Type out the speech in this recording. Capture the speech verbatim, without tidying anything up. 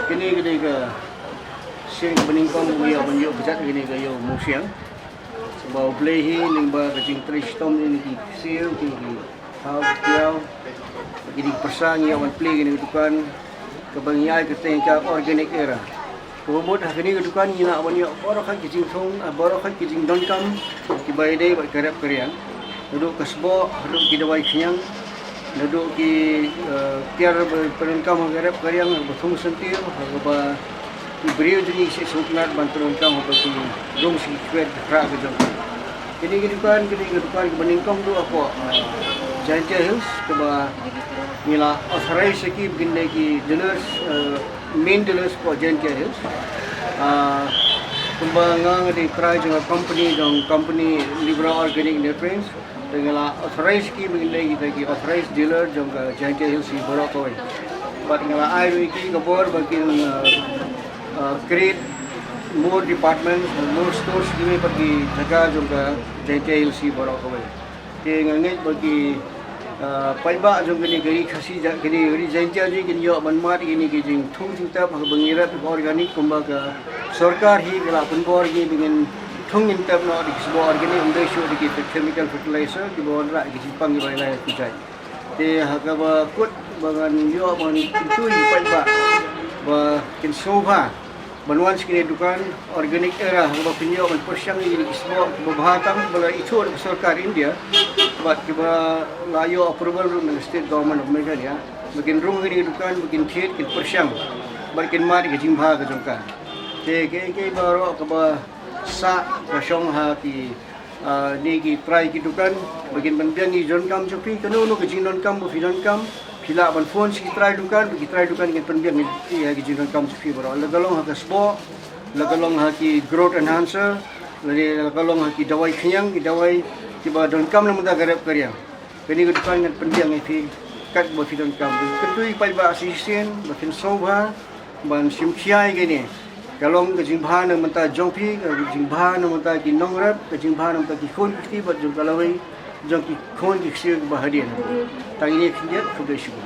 Kane ka dei ka sien kaba nyngkong ba ngi ïoh ban ïoh kjat kane ka ïew Mawsiang. Ba U Blei hi lyngba ka jingtrei shitom ïa kine ki ksiew, kine ki thaw ki tiaw, kine ki pyrsa, ngi ïoh ban plie kane ka dukan kaba ngi ai kyrteng ka Organic Era. Kaba mut ha kane ka dukan ngi lah ban ïoh baroh khat ki jingthung, ah, baroh khat ki jingdonkam kiba ïadei bad ka rep ka riang. Naduh ka sboh haduh ki dawai khñiang, naduh ki, eh, tiar ba pyndonkam ha ka rep ka riang, ba thung sentir, ha kaba ki briew jong ngi ki sngewtynnat ban pyndonkam haba ki rung sha ki kper ki khrah ka jong ki. Kane ka dukan, kane ka dukan kaba nyngkong duh hapoh, eh, Jaintia Hills, kaba ngi la authorize ïa ki ba kin dei ki dealers, eh, main dealers hapoh Jaintia Hills. Ah, kumba nga nga dei trai jong ka company, jong company Libra Organic Nutrients. Te nga la authorize ki ba kin dei kita ki authorized dealer jong ka Jaintia Hills hi baroh kawei. Bad nga la ai ruh ïa ki ka bor ba kin, uh, uh, create more departments, more stores kiwei pat ki jaka jong ka Jaintia Hills hi baroh kawei. Te nga ngeit ba ki, uh, paidbah jong kane ka ri Khasi, ja-, kane ka ri Jaintia jong ngi kin ïoh ban mad ïa kine ki jingthung jingtep ha kaba ngi rep organic, kumba ka sorkar hi ka la pynbor ïa ngi ba ngin thung ngin tep noh da ki sboh organic, ym dei shuh da ki chemical fertilizer kiba wanrah ki jingpang kiba lai lai ki jait. Te ha kaba kut ba ngan ïoh ban kyntu ïa ki paidbah ba kin sngewbha ban wan sha kane ka dukan Organic Era, ha kaba kin ïoh ban pyrshang ïa kine ki sboh kiba bha tam, kiba la ithuh da ka sorkar India bad kiba la ïoh approval ruh na ka State Government of Meghalaya, ba kin rung ha kane ka dukan, ba kin thied, kin pyrshang bad kin mad ïa ka jingbha ka jong ka. Te kaei kaei baroh kaba sah ka shong ha ki, ah, ne ki trai ki dukan, ba kin pynbiang ïa ki jingdonkam jong phi, kano kano ka jingdonkam ba phi donkam, phi lah ban phone sha ki trai dukan, ba ki trai dukan kin pynbiang ïa ki jingdonkam jong phi baroh. La ka long ha ka sboh, la ka long ha ki growth enhancer, la ka long ha ki dawai khñiang, ki dawai kiba donkam na ka bynta ka rep ka riang. Kane ka dukan ngan pynbiang ïa phi katba phi donkam. Kyntu ïa ki paidbah shisien ba kin sngewbha ban shim khia ïa kane. Ka long ka jingbha na ka bynta jong phi, ka jingbha na ka bynta ki nongrep, ka jingbha na ka bynta ki khun ki kti bad jong ka lawei jong ki khun ki ksiew kiba hadien. Tang ine khyndiat, khublei shibun.